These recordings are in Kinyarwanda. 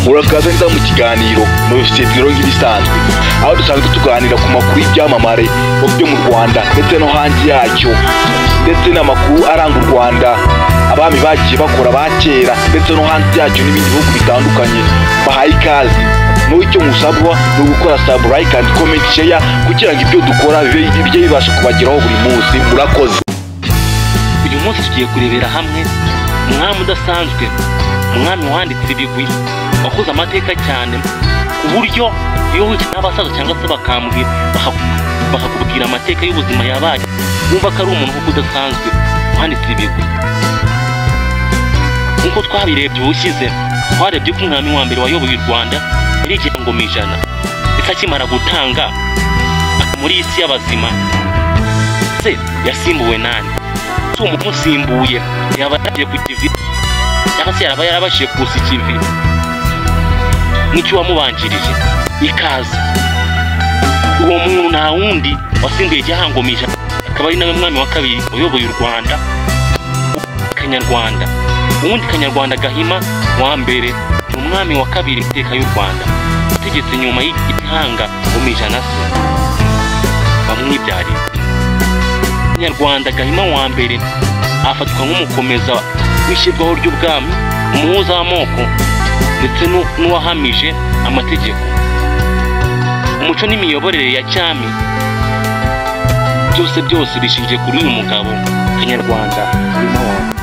Murakaza neza mu kiganiro Novicediro nk'ibisanzwe, aho dusanzwe tuganira ku makuru y'ibyamamare byo mu Rwanda ndetse no hanze yacyo, ndetse n'amakuru aranga u Rwanda, abami bagiye bakora ba kera ndetse no hanze yacyo n'ibindi bihugu bitandukanye. Bahaye ikaze. Icyo musabwa ni ugukora sub, like and comment, share kugira ngo ibyo dukora bijye bibasha kubageraho buri munsi. Murakoze. Uyu munsi tugiye kurebera hamwe umwami udasanzwe, umwami wanditse ibigwi, wakoze amateka cyane ku buryo iyo wicaye n'abasaza cyangwa se bakambwe bakakubwira amateka y'ubuzima yabaye, wumva ko ari umuntu kuko udasanzwe wanditse ibigwi. Nk'uko twabirebye ubushize, twarebye ko umwami wa mbere wayoboye u Rwanda yari Gihangomijana, ndetse akimara gutanga muri isi y'abazima se yasimbuwe nani? Umusimbuye yaba yagiye ku kivi cyangwa se yaba yarabashije kusa ikivi nk'icyo wamubanjirije. Ikaze. Uwo muntu nta wundi wasimbuye Gihangomijana, akaba ari nawe mwami wa kabiri uyoboye u Rwanda, Kanyarwanda. Uwundi Kanyarwanda Gahima wa mbere ni umwami wa kabiri mu mateka y'u Rwanda, utegetse nyuma y'Gihangomijana se bamwibyariye. Kanyarwanda Gahima wa mbere afatwa nk'umukomeza w'ishyirwaho ry'ubwami, umuhuza w'amoko ndetse n'uwahamije amategeko, umuco n'imiyoborere ya cyami. Byose byose bishingiye kuri uyu mugabo Kanyarwanda Gahima wa mbere.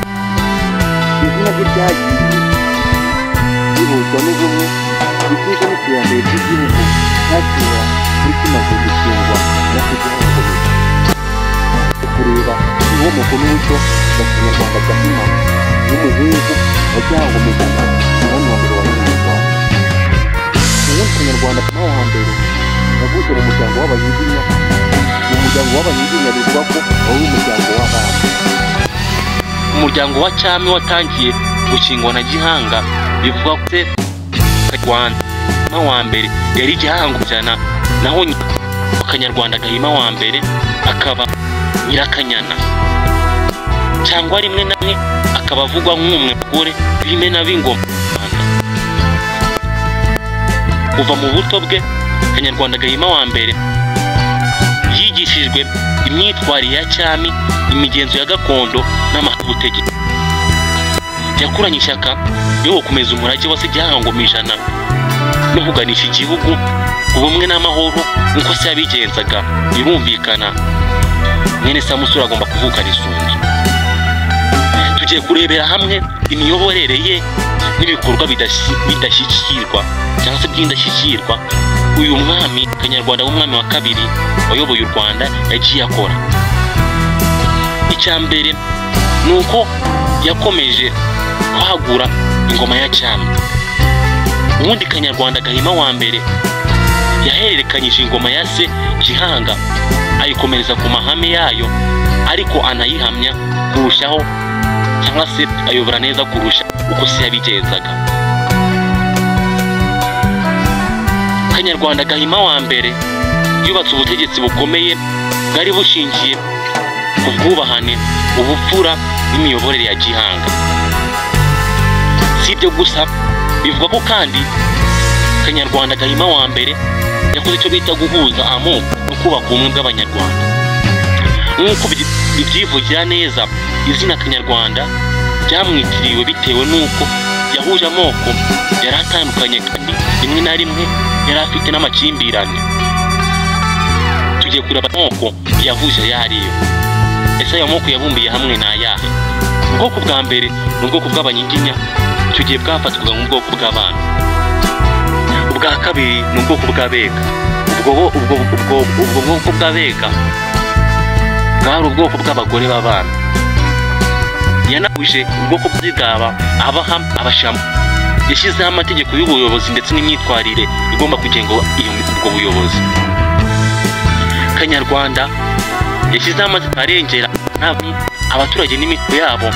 Izina rye ryagiye rihuzwa n'ubumwe, ituze n'iterambere ry'igihugu cyakira muri kimaze gushingwa na Gihangomijana. Kureba inkomoko n'umuco wa Kanyarwanda Gahima w'umuhungu wa Gihangomijana, umwami wa mbere wayoboye u Rwanda. Ubundi Kanyarwanda Gahima wa mbere yavutse mu muryango w'Abanyiginya. Mu muryango w'Abanyiginya bivuga ko wari umuryango w'abami. Umuryango wa cyami watangiye gukingwa na Gihanga, bivuga ko Kanyarwanda wa mbere yari Gihangomijana, naho Kanyarwanda Gahima wa mbere akaba Nyirakanyana, cyangwa rimwe na rimwe akaba avugwa nk'umwe mugore b'imena b'ingoma. Kuva mu buto bwe, Kanyarwanda Gahima wa mbere yigishijwe imyitwarire ya cyami, imigenzo ya gakondo n'amabutegeko. Yakuranye ishyaka yo gukomeza umurage wa se Gihangomijana no kuganisha igihugu ubumwe n'amahoro nk'uko se yabigenzaga. Birumvikana mwene Samusure agomba kuvukana isunzu. Tugiye kurebera hamwe imiyoborere ye n'ibikorwa bidashyikirwa cyangwa se by'indashyikirwa uyu mwami Kanyarwanda w'umwami wa kabiri wayoboye u Rwanda yagiye akora. Icya mbere ni uko yakomeje kwagura ingoma ya cyami. Ubundi Kanyarwanda Gahima wa mbere yahererekanyije ingoma ya se Gihanga, ayikomereza ku mahame yayo, ariko anayihamya kurushaho cyangwa se ayobora neza kurusha uko se yabigenzaga. Kanyarwanda Gahima wa mbere yubatse ubutegetsi bukomeye bwari bushingiye ku bwubahane, ubupfura n'imiyoborere ya Gihanga. Si ibyo gusa, bivuga ko kandi Kanyarwanda Gahima wa mbere yakoze icyo bita guhuza amoko no kubaka ubumwe bw'Abanyarwanda. Nk'uko bibyivugira neza, izina Kanyarwanda ryamwitiriwe bitewe n'uko yahuje amoko yari atandukanye kandi rimwe na rimwe yari afite n'amakimbirane. Tugiye kureba amoko yahuje ayo ariyo. Ese ayo moko yabumbiye hamwe ni ayahe? Ubwoko bwa mbere ni ubwoko bw'Abanyiginya, icyo gihe bwafatwaga nk'ubwoko bw'abana. Ubwa kabiri ni ubwoko bw'Abega. Ubwo bwoko bw'Abega bwari ubwoko bw'abagore b'abana. Yanahuje ubwoko bw'Abagaba, Abaha, Abashamba. Yashyizeho amategeko y'ubuyobozi ndetse n'imyitwarire igomba kugenga ubwo buyobozi. Kanyarwanda yashyizeho amategeko arengera abaturage n'imitwe yabo,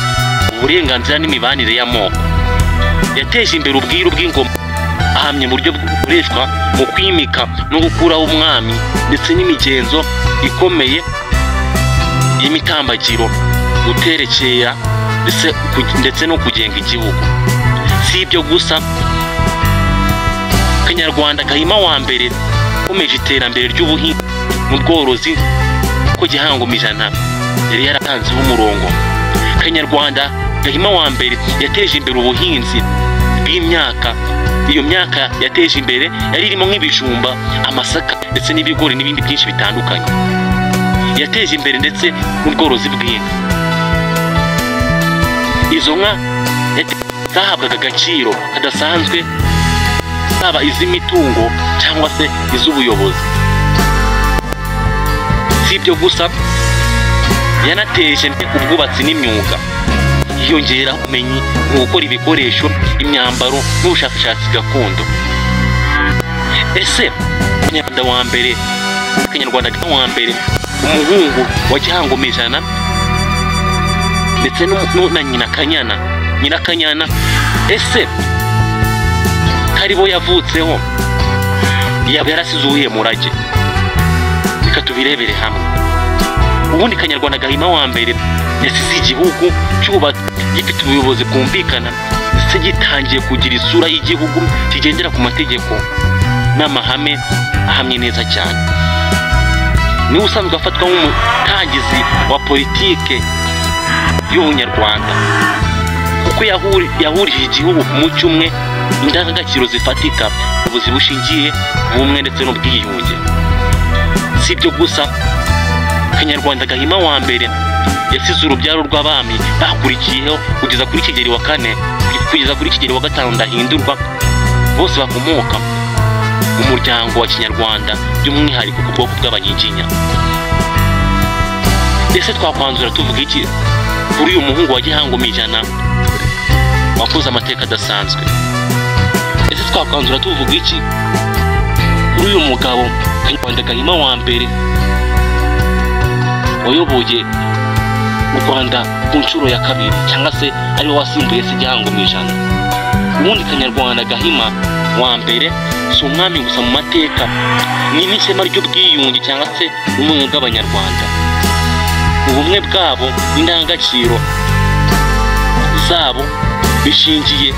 uburenganzira n'imibanire y'amoko. Yateje imbere ubwiru bw'ingoma, ahamya uburyo bukoreshwa mu kwimika no gukuraho umwami, ndetse n'imigenzo ikomeye y'imitambagiro, guterekera ndetse no kugenga igihugu. Si ibyo gusa, Kanyarwanda Gahima wa mbere ukomeje iterambere ry'ubuhinzi n'ubworozi ko Gihango Mijana yari yaratanzeho umurongo. Kanyarwanda Gahima wa mbere yateje imbere ubuhinzi bw'imyaka. Iyo myaka yateje imbere yari irimo nk'ibijumba, amasaka ndetse n'ibigori n'ibindi byinshi bitandukanye. Yateje imbere ndetse n'ubworozi bw'inka. Izo nka zahabwaga agaciro kadasanzwe, zaba iz'imitungo cyangwa se iz'ubuyobozi. Si ibyo gusa, yanateje imbere ubwubatsi n'imyuga, yiyongera ubumenyi mu gukora ibikoresho, imyambaro n'ubushakashatsi gakondo. Ese Kanyarwanda wa mbere, Kanyarwanda wa mbere, umuhungu wa Gihango Mijana ndetse na nyina Kanyana, nyina Kanyana, ese karibo yavutseho yaba yarasize uwuhe murage? Reka tubirebere hamwe. Ubundi Kanyarwanda Gahima wa mbere yasize igihugu cyubatse gifite ubuyobozi bwumvikana, ndetse gitangiye kugira isura y'igihugu kigendera ku mategeko n'amahame ahamye neza cyane. Niwe usanzwe afatwa nk'umutangizi wa politike y'ubunyarwanda, kuko yahurije igihugu ku mucyo umwe, indangagaciro zifatika, ubuyobozi bushingiye ku bumwe ndetse n'ubwiyunge. Si ibyo gusa, Kanyarwanda Gahima wa mbere yasize urubyaro rw'abami bakurikiyeho kugeza kuri Kigeli wa kane, kugeza kuri Kigeli wa gatanu Ndahindurwa, bose bakomoka mu muryango wa Kinyarwanda, by'umwihariko ku bwoko bw'Abanyiginya. Ese twakwanzura tuvuga iki kuri uyu muhungu wa Gihango Mijana wakoze amateka adasanzwe? Ese twakwanzura tuvuga iki kuri uyu mugabo Kanyarwanda Gahima wa mbere wayoboye u Rwanda ku nshuro ya kabiri, cyangwa se ariwe wasimbuye se Gihango Mijana? Ubundi Kanyarwanda Gahima wa mbere si umwami gusa mu mateka, ni n'ishema ry'ubwiyunge cyangwa se ubumwe bw'Abanyarwanda. Ubumwe bwabo n'indangagaciro zabo bishingiye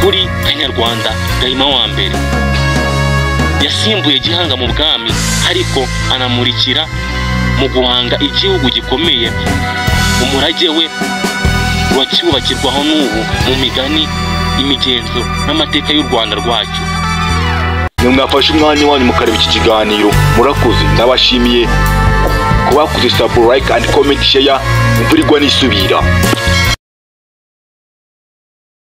kuri Kanyarwanda Gahima wa mbere. Yasimbuye Gihanga mu bwami, ariko anamurikira mu guhanga igihugu gikomeye. Umurage we uracyubakirwaho n'ubu mu migani, imigenzo n'amateka y'u Rwanda rwacu. Mwafashe umwanya wanyu mukareba iki kiganiro, murakoze, ndabashimiye. Kubakoze sub, like and comment, share. Imvura igwa n'isubira.